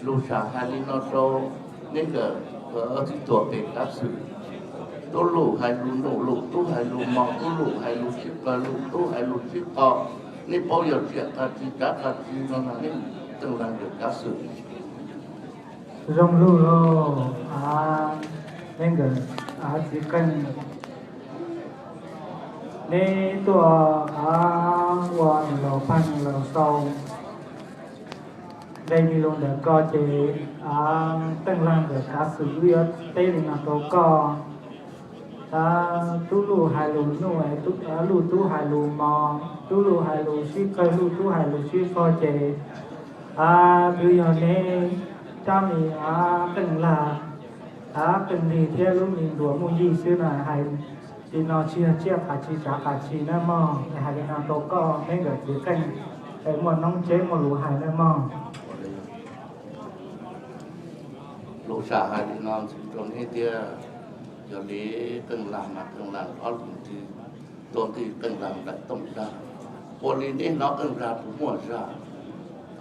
Lus sam hais li no rau neb nkawm tib tuam pem kav xwm, tub lus hais lus num, lus tub hais lus mos, tub lus hais lus sib qawg, lus tub hais lus sib qo. Neb paub yog tsiaj qas tsi tsav qas tsi no na neb teej lag nkawm kav xwm. Zoo lug lauj, a, neb nkawm txiv qeej, neb tuaj a, ua nws laus pag nws laus sau nqe me lus ntawm ko ces a, teej lag nkawm kav xwm wb yuav teb li no rau koj. A, tub lus hais lus num, lus tub hais lus mos, tub lus hais lus sib qawg, lus tub hais lus sib qog ces a, twb yog neb rab me a, qeej lag, a, qeej lig thiab lub me ntuas muj yig xwb na. Hais li no tsis yog tsiaj qas tsi tsav qas tsi nawb mog, hais li no rau koj neb nkawm txiv qeej, es muaj noob tseb muaj lus hais nawb mog. Lus sam hais li no ntxiv rau neb tiag, yog li qeej lag mas qeej lag ob lus ntxiv, tuaj nqi qeej lag nplaim tooj dag. Ua li neb hnov qeej lag puas muaj zag?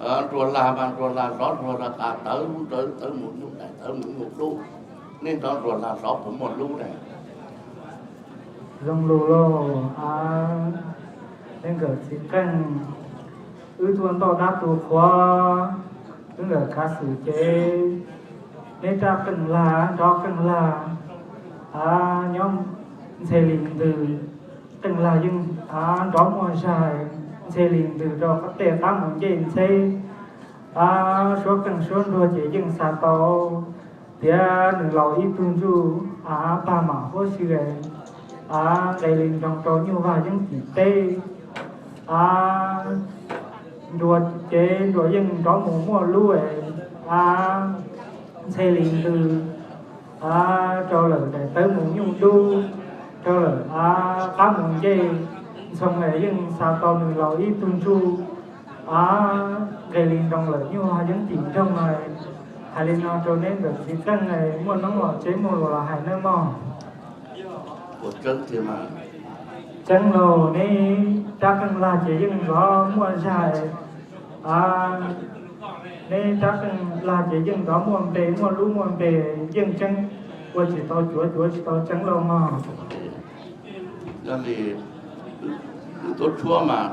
Nruas lag mas nruas lag zov nruas lag qas tawv lub tawv tawv mus nyuj daim tawv mus nyuj dub. Neb hnov nruas lag zov puas muaj lub ne? Zoo lus lauj, a, neb nkawm txiv qeej, wb tuaj ntoj dab tu qhuav, wb nkawm kav xwm ces neb rab qeej lag nrov qeej lag, a, nyob ntxhe li ntws, qeej lag yeej a, nrov muaj zag, ntxhe li ntws rau tej qab mus ncej ntxheb, a, suab qeej suab nruas ces yeej xav tau tias nws laus ib tug ntsuj a, pag mam huab xyw, a, nqe li nroo rau nyuj vaj yeeb tim teb, a, nruas ces nruas yeej nrov mus muaj lub, a, ntxhe li ntws, a, rau lawm daim tawv mus nyuj dub, rau lawm a, qab mus ncej ntxhoo es yeej xav tau nws laus ib tug ntsuj, a, nqe li nroo lawm nyuj vaj yeeb tim nroog no. Hais li no rau neb nkawm txiv qeej, muaj noob los tseb muaj lus los hais nawb mog. Tseeb lauj, neb rab qeej lag ces yeej zov muaj zag, a, neb rab qeej lag ces yeej zov muaj npe muaj lub muaj npe, yeej tseeb, ua tsis tau cuav cuav tsis tau tseeb lauj mog. Yog li wb tuav tshuab mas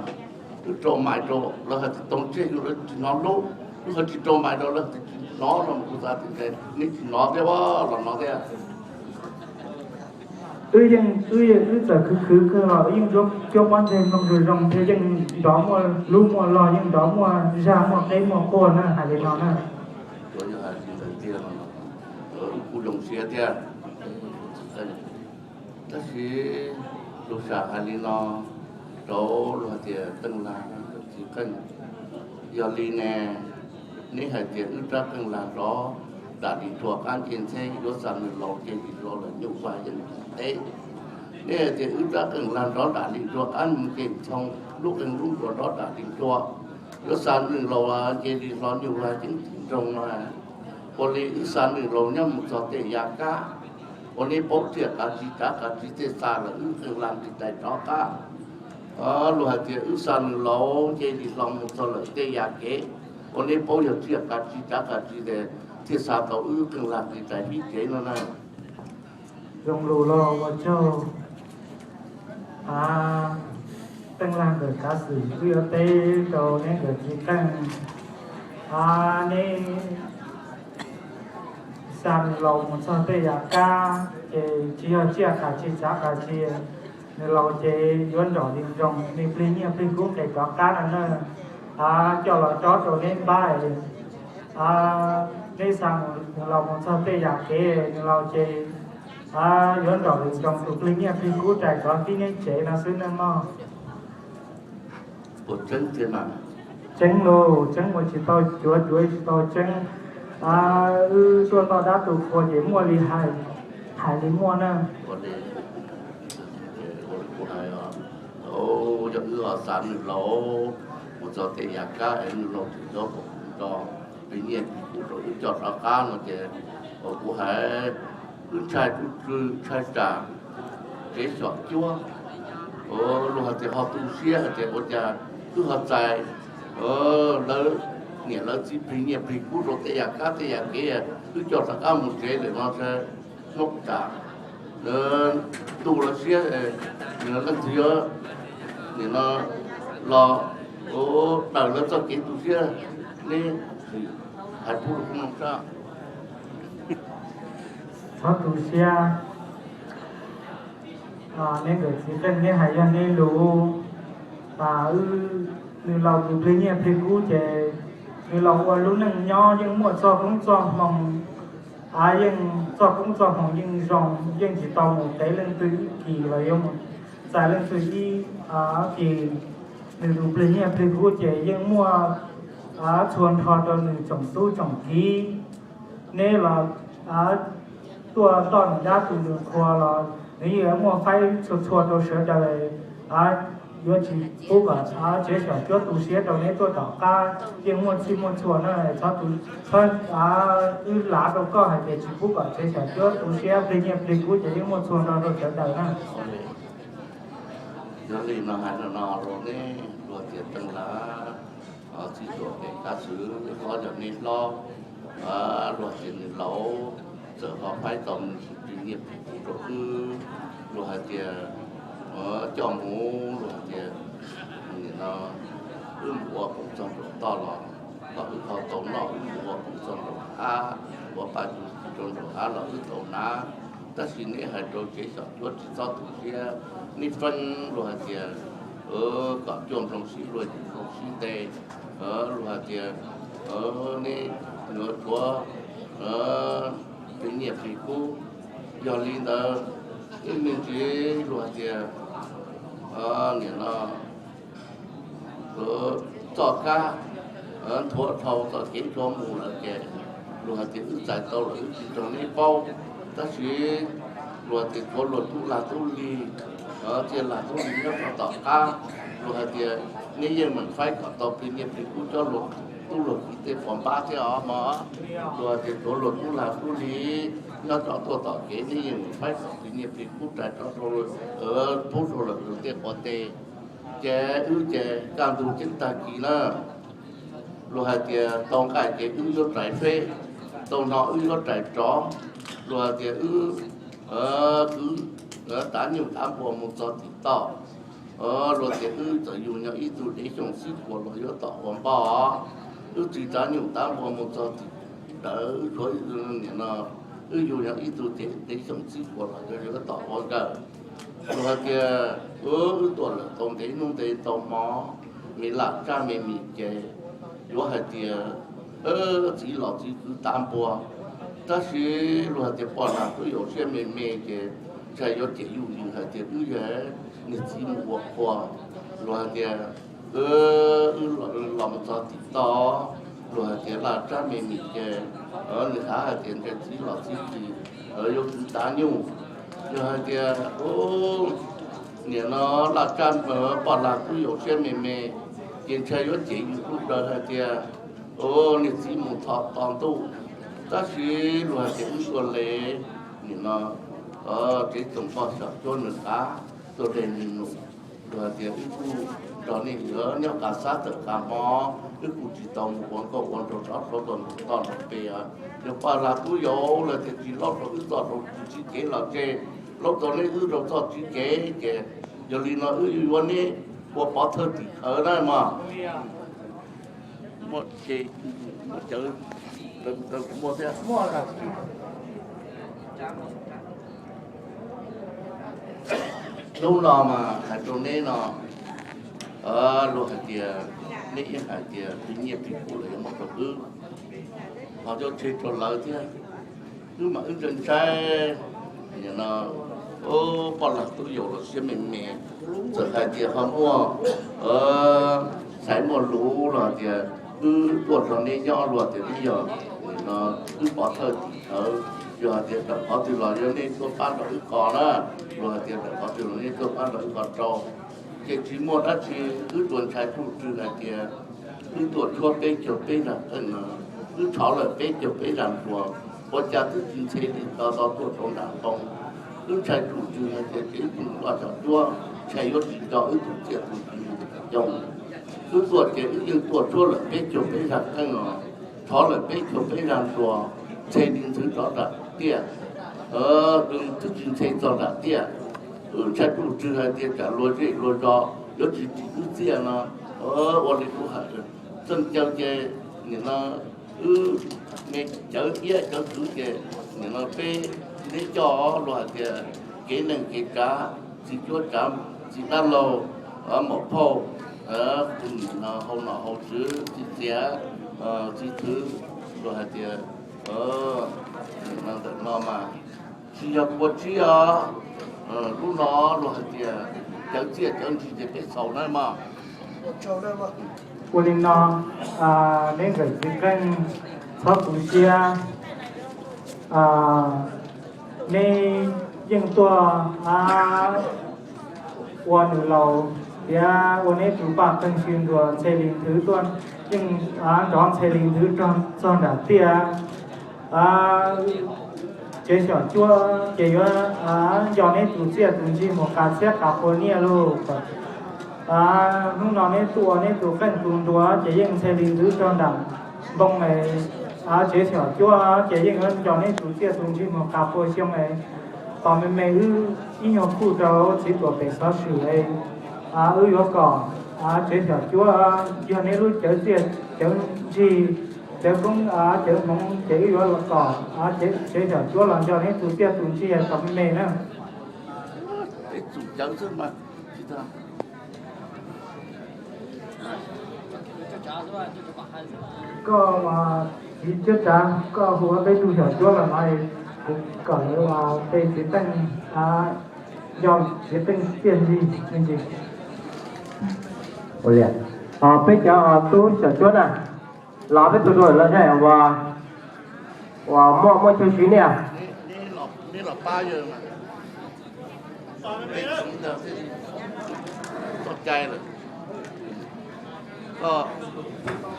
wb rau mais rau lawv hais tias toog tseg yus lawv tsis hnov lub, wb hais tsis rau mais rau lawv hais tias tsis hnov no mas kuv xav tias neb tsis hnov thiab los hnov thiab. Wb yeej, wb yeej, wb txawm khwv khwv kawg los wb yeej cuab pob ntseg mloog zoo zoo thiab yeej nrov muaj lub muaj lo, yeej nrov muaj zag muaj qeb muaj quaj na, hais li no na. Kuv zoo siab thiab. Tab sis lus sam hais li no rau luag hais tias qeej lag txiv qeej, yog li ne, neb hais tias wb rab qeej lag zov dam li nruas qab ncej ntxheb, yuav xa nws laus nce li hlo lawm nyuj vaj yeeb tim teb. Neb hais tias wb rab qeej lag zov dam li nruas qab ncej ntxhoo, lub qeej lub nruas zov dam li nruas, yuav xa nws laus nce li hlo nyuj vaj yeeb tim nroog no. Ua li wb xa nws laus nyob mus txog tej yav kab, ua neb paub tsiaj qas tsi tsav qas tsi thiaj xa lawm wb qeej lag nqis tais rov qab. Luag hais tias wb xa nws laus nce li hlo mus txog lawm tej yav kev, ua neb paub yog tsiaj qas tsi tsav qas tsi thiaj xa tau wb qeej lag nqis tais pib kev no na. Zoo lus lauj, ua tsaug. A, qeej lag nkawm kav xwm wb yuav teb rau neb nkawm txiv qeej. A, neb xa nws laus mus txog tej yav kab ces tsis yog tsiaj qas tsi tsav qas tsi, nws laus ces yuav nrom li nroos, nws plig nyiaj plig kub qes rov qab no na. A, coj los cob rau neb npab es, a, neb xa nws laus mus txog tej yav kev nws laus ces, a, yuav nrom li nroos, tus plig nyiaj plig kub rais rov tib neb tsev no xwb nawb mog. Tseeb lauj, tseeb ua tsis tau cuav cuav tsis tau tseeb. A, wb tuaj noj dab tu qhua ces muaj li hais, hais li muaj na. Yog wb ho xa nws laus mus txog tej yav kab es nws laus tsis txob kom kuv nto, plig nyiaj plig kub rau wb coj rov qab no ces, kuv hais, wb ntshai tub tswv ntshai tsam kev xyom cuab. Luag hais tias ho tu siab hais tias ua cas wb ho txais lawv niam lawv txiv plig nyiaj plig kub rau tej yam kab tej yam kev, wb coj rov qab mus tsev lawm no ntag. Hnub tsam ntuj los siab, leej twg yuav nim no los daws lawv txoj kev tu siab, neb hais pub rau kuv mloog sab. Txhob tu siab, neb nkawm txiv qeej neb hais yog neb lus. Wb, nws laus tus plig nyiaj plig kub ces nws laus ua lub neej nyob yeej muaj txoj koob txoj hmoov, yeej txoj koob txoj hmoov yeej zoo, yeej tsis tau mus tev leej twg ib kis los yuav mus txais leej twg ib kis. Nws tus plig nyiaj plig kub ces yeej muaj txhua nrho rau nws tsoom tub tsoom kiv. Neb los tuaj toj nws dab tu nws qhua los nws yeej muaj faib txhua txhua rau sawv daws. Yuav tsis pub kom tsev xyom cuab tu siab rau neb tuaj tom qab, yeej muaj txhij muaj txhua na. Txhob, wb lav rau koj hais tias tsis pub kom tsev xyom cuab tu siab, plig nyiaj plig kub ces yeej muaj txhua nrho rau sawv daws na. Yog li no hais no no rau neb luag tias teej lav, txiv tuam pem kav xwm hlob yog neb hlob, luag tias nws laus txawm ho faib tau nws tus plig nyiaj plig kub rau wb, luag hais tias coj mus, luag hais tias nim no wb mus ua koob txog nraum toj los kom wb ho tau noj, wb mus ua koob txog nraum hav, ua paj tus rau nraum hav los wb tau hnav. Tab sis neb hais rau tsev xyom cuab tsis txhob tu siab, neb feeb luag hais tias kom cuaj nplooj sib luag yim nplooj sib nte, luag hais tias neb yuav tshuav plig nyiaj plig kub. Yog li ntawd, ib me ntsis luag hais tias nim no txoj kab nthuav dhau txoj kev tshuav mus lawm ces luag hais tias wb txais tau lawm wb tsis nrog neb paub. Tab sis luag hais tias tshuav luag tub lag tub lig, txiaj lag tub lig nyob rau tom qab, luag hais tias neb yeej meem faib kom tau plig nyiaj plig kub coj luag tub luag kiv tej puas npab thiab os mog. Luag hais tias tshuav luag tub lag tub lig nyob rau tuaj tom kev, neb yeej meem faib kom plig nyiaj plig kub rais rov rau, pub rau lawm luag tej quav teb. Ces wb ces kaj ntug ceeb tag kis na, luag hais tias tau nqaij ces wb yuav rais feb, tau hno wb yuav rais rov. Luag hais tias wb kwv tav nyuj tav npua mus txog tim toj, luag tias wb txawm yug nyob ib tug dev xyooj xib khuas los yuav tom ua npoj. Wb txwv tav nyuj tav npua mus txog tim dawm, wb tshuav nim no wb yug nyob ib tug dev xyooj xib khuas los yuav tom ua nkawm. Luag hais tias wb tuaj lawm tau ntev hnub ntev tau hmo, me laj tsab me mis ces yuav hais tias txiv los txiv kwv tav npua, tab sis luag hais tias poj lag twb yuav siab me me ces ntshai yuav cem yuj yws hais tias wb yog niag txiv mus ua qhua. Luag hais tias wb los mus txog tim toj, luag hais tias laj tsab me mis ces nws xav hais tias ntshai txiv los txiv kwv yuav kwv tav nyuj. Yog hais tias nim no laj tsab poj lag twb yuav siab me me ces ntshai yuav cem yws lub dawm hais tias niag txiv mus tho to ntuj. Tab sis luag hais tias wb tuaj le nim no tsev txoos poj xyom cuab nws qav tuaj de nws num. Luag hais tias wb kuj nrog nej yuav nyob qas xab tawm qas hmo, wb kuj tsis tau mus ua nkauj ua nraug tov rau toj nraum pem. Yog poj lag twb yuav luag tias tsis laub rau wb txoj rau tsis kev los tseg, laub tau neb wb rau txoj tsis kev ces yog li no wb yuav neb ua pov thawj tim khawv na mog. Hnub no mas hais rau neb no, luag hais tias neb yeej hais tias plig nyiaj plig kub lawm yuav muab rau wb, ho yuav tseg rau lawv thiab. Wb mas wb ntshai ntshai, no poj lag twb yuav los siab me me, txawm hais tias ho muaj xaiv muaj lus los hais tias wb tuaj nrog neb nyob luag tias neb yog no wb pov thawj tim khawv, yog hais tias tawm qhov twg los yog neb tuaj pab nrog wb qhov na, luag hais tias tawm qhov twg los neb tuaj pab nrog wb qhov rau. Ces tsis muaj dab tsi, wb tsuas ntshai tsuj tswv hais tias wb tuaj tshuab peb caug peb zag qeej no, wb tshov lawm peb caug peb zag npluas, ua cas twb tsis ntxhe li to to tuaj rau nram npoo. Wb ntshai tsuj tswv hais tias ces wb tus poj xyom cuab ntshai yuav tsis nco wb tus txiaj tus ntsig mus tsis coob. Wb tuaj ces wb yeej tuaj suab lawm peb caug peb zag qeej os, thov lawm peb caug peb zag nruas, ntxhe li nthwv rov nram tiaj, twb tsis ntxhe txog nram tiaj. Ntshai tus tswv hais tias tsam luag zej luag zos yuav tsis ris wb txiaj no, ua li kuv hais, txeej caw ces nim no wb me cawv iab cawv txwv ces nim no peb neb coj luag hais tias kev neej kev tsav, txiv cuab tsav, txiv dab laug, maum phauj, nim no hau nom hau tswv, txiv txiav, txiv txwv, luag hais tias nim no ntawm no mas tsis yog kua tsib os, lub no luag hais tias cawv txiaj cawv ntsig ces peb xaus na mog. Ua li no, neb nkawm txiv qeej txhob tu siab, neb yeej tuaj ua nws laus thiab ua neb tus paj qeej sw nruas ntxhe li nthwv tuaj, yeej nrov ntxhe li nthwv txog nram tiaj. Tsev xyom cuab ces yuav nco neb tus txiaj tus ntsig mus qas txhiab qas pua niaj lauj. Hnub no neb tuaj ua neb tus qeej tus nruas ces yeej ntxhe li nthwv txog nram npoo es, tsev xyom cuab ces yeej yuav nco neb tus txiaj tus ntsig mus qas pua xyoo es, tos me me wb ib nyuag khuj rau txiv tuam pem xov swm es, wb yuav kom tsev xyom cuab yog neb lub cawv txiaj cawv ntsig, cawv koob cawv hmoov ces wb yuav los kom tsev xyom cuab los nco neb tus txiaj tus ntsig tos me me na. Koj txiv cuab tsav, koj hu ob peb tug xyom cuab los no, kuv kom lawv pe txiv qeej, nco txiv qeej txiaj ntsig me ntsis. Peb cov tub xyom cuab na, los peb tug dua los saib uas muaj muaj chaw siv nej.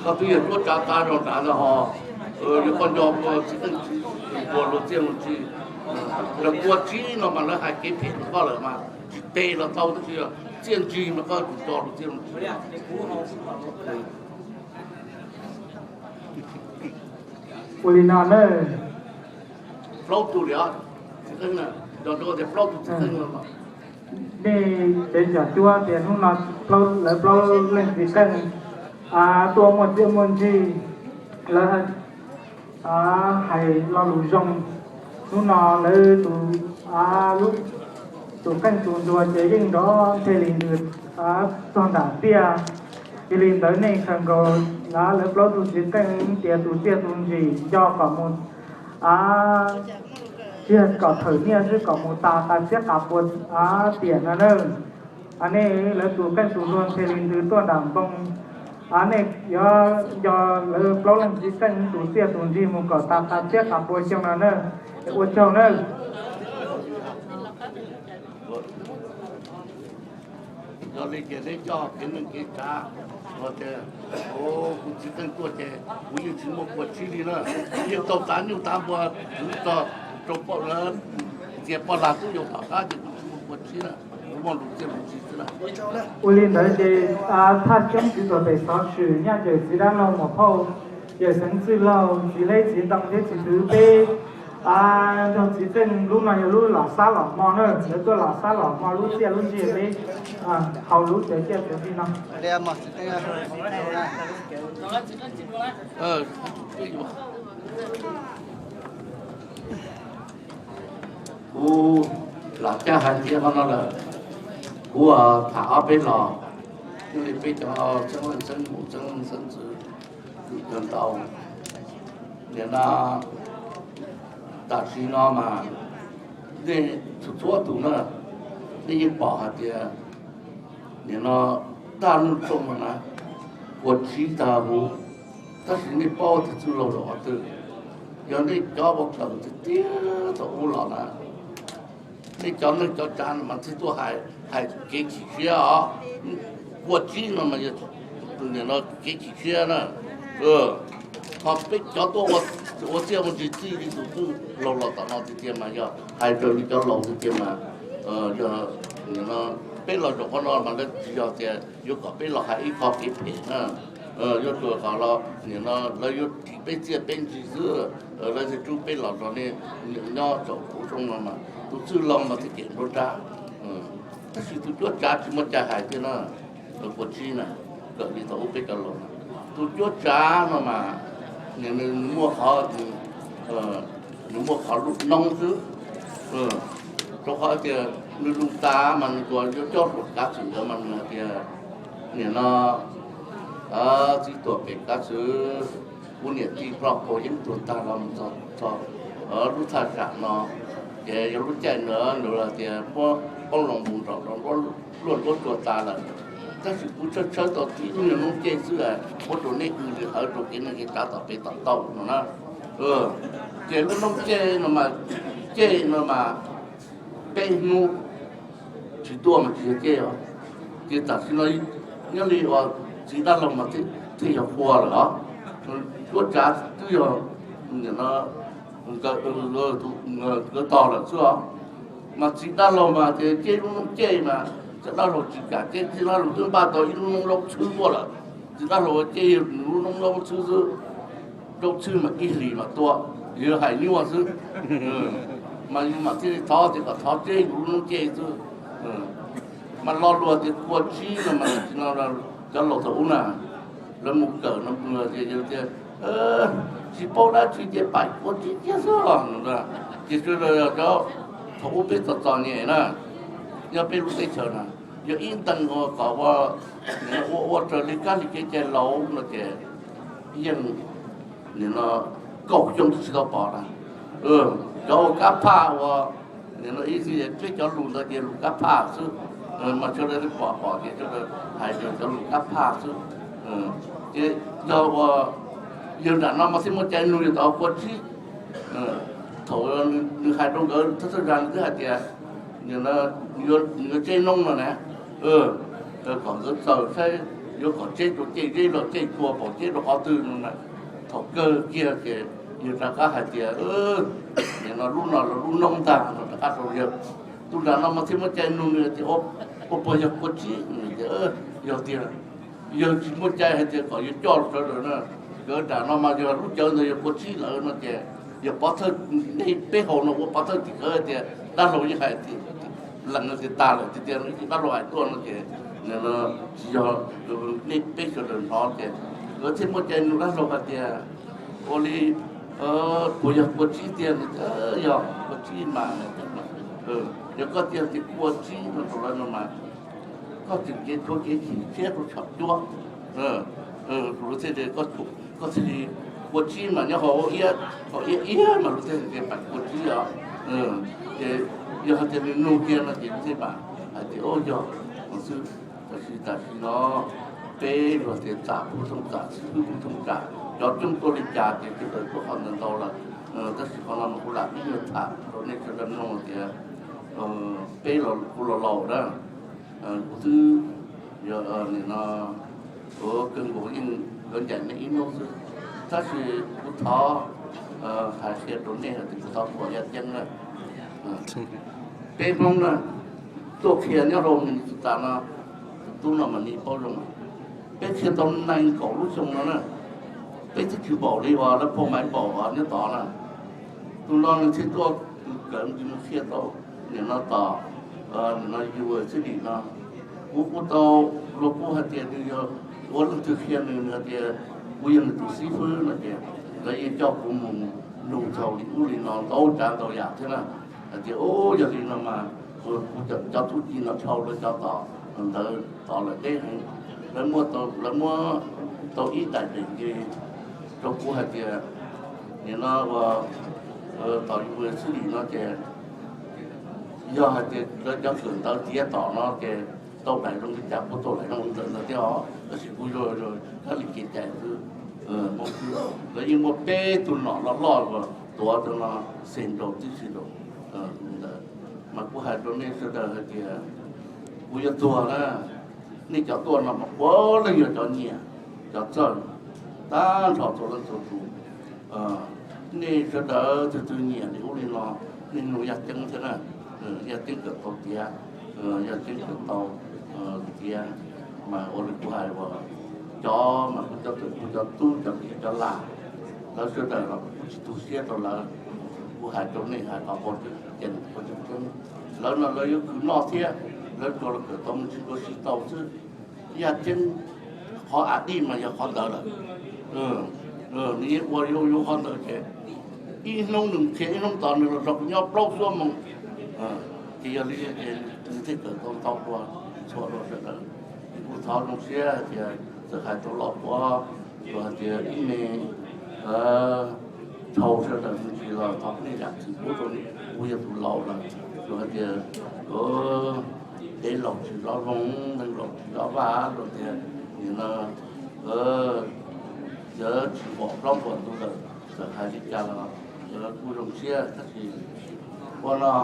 Koj twb yog cuab tsav tas zog nrad ntag hos, yog koj nco kua txiv qeej, kua luag txiaj luag ntsig, lawv kua tsib no mas lawv hais kev phem rau koj lawm mas tsis pe los tau tab sis txiaj ntsig mas koj tsis nco luag txiaj luag ntsig. Ua li no na, plaub tug li, nco ntsoov tias plaub tug txiv qeej no, nej tsev xyom cuab tias hnub no lawv plaub leej txiv qeej tuaj muaj txiaj muaj ntsig, lawv hais lo lus zoo. Hnub no lawv tus, tus qeej tus nruas ces yeej nrov ntxhe li nthwv txog nram tiaj. Yog li ntawd nej khaws nkaus lawv plaub tug txiv qeej tias tus txiaj tus ntsig nco kom mus, tsis yog kom thawm niaj xwb, kom mus tas qas txhiab qas pua tiam no na. Nej lawv tus qeej tus nruas ntxhe li nthwv tuaj nram npoo, nej yuav nco lawv plaub leej txiv qeej tus txiaj tus ntsig mus kom tas qas txhiab qas pua xyoo no na. Ua tsaug na. Yog li ces neb coj kev neej kev tsav los tias, kuv txiv qeej tuaj ces kuv yeej tsis muaj kua tsib li na, yeej tau tav nyuj tav npua, kuv txog rau poj, txias poj lag tub yau tom qab ces kuv tsis muaj kua tsib na, kuv muaj lus txiaj lus ntsig xwb na. Ua li ntawd ces thaj xyoob txiv tuam pem xov swm, nyaj cawm txiv dab laug maum phauj, yawm xeev txwj laug, txiv hleb txiv ntoo thiab txiv thwv peb nrog txiv qeej lub no yog lub los xab los hmo na, lawv tuaj los xab los hmo lub txiaj lub ntsig peb haus lub cawv txiaj cawv ntsig no. Kuv lam caj hais tias qhov no lawm, kuv tham ob peb los, thiaj li peb cov xeeb leej xeeb muam xeeb leej xeeb ntxwv cov ntau. Nim no tam sim no mas nej txhua txhua tus na, nej yeej pom hais tias nim no dab neeg txooj no na, kua tsib tag huv, tab sis nej paub tias txwj laug los qhov twg. Yog nej cov ua kawm tiag tiag thaum ub los na, nej cov neej cov tsav no mas thiaj tuaj hais, hais kev chim siab os. Kua tsib no mas yog nim no kev chim siab na. Ho peb cov tuaj ua txiaj ua ntsig txij li tus txwj laug los tom no tiag tiag mas yog hais raws li cov laus tiag tiag mas yog nim no Peb los zaum qhov no mas lawv tsis yog tias yuav kom peb los hais ib qho kev phem na. Yuav tsum kom los nim no lawv yuav ris peb txiaj peb ntsig xwb, lawv thiaj rub peb los nrog nej nyob saum kuv zoo no mas tus txwj laug mas thiaj cem nruab nrab. Tab sis tus cuab tsav tsis muaj cai hais thiab na. Kua tsib na, kawm li thaum ub peb cov laus na, tus cuab tsav no mas nws muaj qhov, nws muaj qhov lub noob xwb. Rau qhov tias nws lus tas mas nws tsuas yuav coj hluas kav xwm ntawd mas nws hais tias nim no txiv tuam pem kav xwm, kuv niam tij ploj qaug yeeb tuag tag los mus txog lub thaj tsam no, ces yog lub caij ntawd nws hais tias muab qoob loo mus nraum luaj nruab tsua tas lawm. Tab sis kuv tshawb tshawb tau tib lub niag noob ceg xwb, muab rau nej ua li hawv rau kev neej kev tsav tom pem tom ntej no na. Ces lub noob ceg no mas, ceg no mas peb hnub tsis tuaj mas tsis yog ceg os. Ces tam sim no nyob li uas txiv dab laug mas thiaj yog qhua lawm os. Cuab tsav twb yog nkawd tog lawm xwb os. Mas txiv dab laug mas tias ceg lub noob ceg mas txiv dab laug tsis kam ceg, txiv dab laug twb npaj tau ib lub noob laub txhwb tuaj lawm. Txiv dab laug ceg nws lub noob laub txhwb xwb, laub txhwb mas ib hlis mas tuaj, yus hais nyuaj xwb. Mas yus mam thiaj li thov tias kom thov ceg yus lub noob ceg xwb. Mas lo lus tias kua tsib no mas cov laus thaum ub na, lawv mus kawm no tias, tsis paub dab tsi ces pais kua tsib kiag xwb. Ces sawv daws cov thaum ub peb txom txom nyem na, nyob peb lub teb chaws na, yog ib ntees ua kom ua, ua ua raws li kab li kev cai laus no ces yeej nim no kaum xyoo twb tsis tau pom na. Cov ua kab phaj ua, nim no ib txhia peb cov lus ntawd ces lus kab phaj xwb, mas sawv daws twb pom pom ces sawv daws hais tias cov lus kab phaj xwb. Ces yog ua, yawg nram no mas thiaj muaj cai nug yog tau kua tsib. Thaum nws hais rau nkawd thawj thawj zag nws twb hais tias nws yuav tseb noob no na, kom nkawd txaws saib yuav kom tseb rau ceg zeb los ceg tsua pom tseb rau qhov twg no na. Thaum kawg kiag ces yawg rov qab hais tias, nim no lub no los lub noob ntag no rov qab rau yawg. Tus nram no mas thiaj muaj cai nug nws tias, ua puas yog kua tsib? Tias yog tiag. Yawg tsis muaj cai hais tias kom yawg coj sawv daws na, nkawd nram no mas yog lub cawv ntawd yog kua tsib lawm no ces yog pov thawj, nej peb hauv no ua pov thawj tim khawv tias dab laug yeej hais tias lees tias tas lawm tiag tiag, dab laug hais tuaj no ces tsis yog, nej peb sawv daws hnov ces nkawd thiaj muaj cai nug dab laug hais tias, ua li puas yog kua tsib tiag? Yog kua tsib mas. Yog koj tias tias kua tsib no rau lawv no mas koj tseem kev tshuav kev chim siab rau tsham cuab. Kuv thiaj li, koj thiaj li kua tsib mas nyob hauv iab, hauv iab iab mas luag thiaj tias pais kua tsib os. Ces yog hais tias nws nug kiag no ces luag thiaj mam hais tias, o, yog xwb. Tam sim, tam sim no peb luag tias txam pub thooj txam, xib hwb pub thooj txam, cov coob tuaj li cas ces sawv daws tuaj qhov ntawd ntau lawm. Tab sis qhov no mas kuv lam ib nyuag tham rau nej sawv daws mloog tias peb los, kuv los laus na, kuv twb, nim no, kawg nkaus yeej yuav ncaim nej ib hnub xwb, tab sis kuv thov hais qhia rau nej hais tias kuv thov kuam yaj ceeb na. Peb Hmoob na, tuaj qhia nyob rau Minnesota no, tus tub no mas nws paub zoo, peb qhia tau nees nkaum lub xyoo no na, peb twb tsis npaum li uas lawv phau maiv npaum nyob tod na. Tus no nws thiaj tuaj kawm nws qhia tau, nim no tom, nim no university no, kuv kuj tau, luag kuj hais tias nws yog ua leej twg qhia nws, nws hais tias kuv yog nws tus xib fwb no ces lawv yeej coj kuv mus nug txog li ub li no ntau tsav ntau yam thiab na. Hais tias, o, yog li no mas kuv cov tub ci no dhau lawv cov tom ntawd tom lawm deb heev, lawv muab, lawv muab tau ib daim deem nce rau kuv hais tias nim no ua tom university no ces yog hais tias lawv cov kawm ntawv tiav tom no ces tau daim zoo li cas kuj tau daim zoo li ntawd ntawd thiab os, tab sis kuv yog kab li kev cai xwb. Lawv yeej muaj peb tug nom loj loj uas tuav rau no xes nraus tib si rau ntawd. Mas kuv hais rau nej sawv daws hais tias kuv yuav tuag na, nej cov tuaj no mas puav leej yog cov nyiam, cov txawj, tag nrho txhua leej txhua tus. Nej sawv daws tus twg nyiam li ub li no, nej nug yaj ceeb thiab na, yaj ceeb kawm tau tiav. Yog tseeb kawm tau tiav, mas ua li kuv hais uas cov mas kuv cov tub, kuv cov tub cov tij cov lam, lawv sawv daws los kuv tsis tu siab rau lawv. Kuv hais rau nej hais qhov ua tseeb, lawv no lawv yuav khwv noj thiab, lawv tsuas los kawm tau me ntsis dua si tau xwb. Yaj ceeb qhov a dij mas yog qhov ntawd lawm. Nws yeej ua yuav yuav qhov ntawd ces ib hnub nws qhia ib hnub tos nws los nrog kuv nyob plaub xuab moos. Ces yog li ces nws thiaj kawm tau ntau dua, txhua dua sawv daws. Kuv thov zoo siab hais tias txawm hais tau loj puav, txawm hais tias ib me dhau sawv daws me ntsis los thov nej zam txim pub rau, kuv yog tus laus lawm, txawm hais tias dev laus tsis zov zoo, neeg laus tsis zov vaj, luag tias nim no yawg tsis pom plaub npaum tus lawm, txawm hais li cas los kuj zoo siab tab sis ua no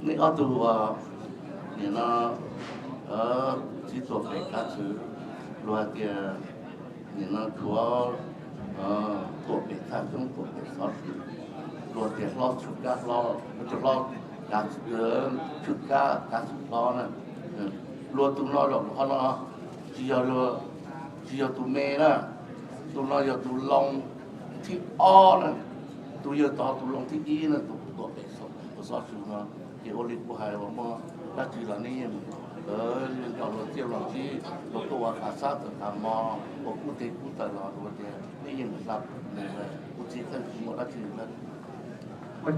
nej ob tug nim no txiv tuam pem kav xwm, luag hais tias nim no tshuav tuam pem thaj xyoob tuam pem xov xwm, luag tias hlob tshwj kab hlob, hlob tshwj kab kav xwm hlob na. Luag tus no los qhov no tsis yog, tsis yog tus me na, tus no yog tus loo thib ob na, tus yawg tod tus loo thib ib na, tus tuam pem xov xwm no. Ces ua li kuv hais uas muaj dab tsi los nej yeej mus, lawv yeej nco luag txiaj luag ntsig, luag tuaj ua qas xab tawm qas mos, ua kub teg kub taw los luag tias nej yeej mus hla, kuv txiv txheej tsis muaj dab tsi lawm.